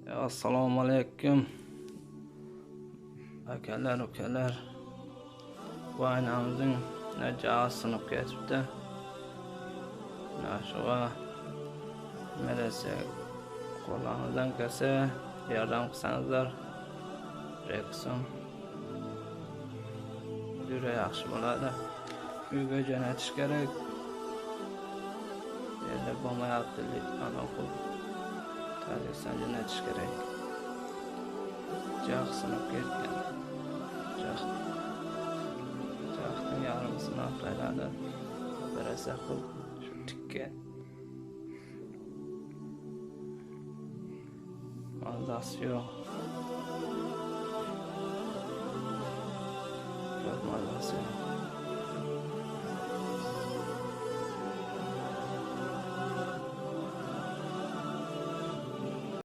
Assalomu alaykum akalar, ukalar. Bu aynamizning jag'i sinib ketibdi. Mana shuga nima desak, qo'llaringizdan kelsa yordam qilsangizlar Rexon juda yaxshi bo'ladi. Uyga jo'natish kerak. Endi bo'lmayapti, ana qilib Tojikiston jo'natish kerak. Jag sinib ketgan. Jag'ning yarmisini oqlayladi. Operatsiya qilib shu tikka. Mazasi yo'q. Ko'p mazasi yo'q.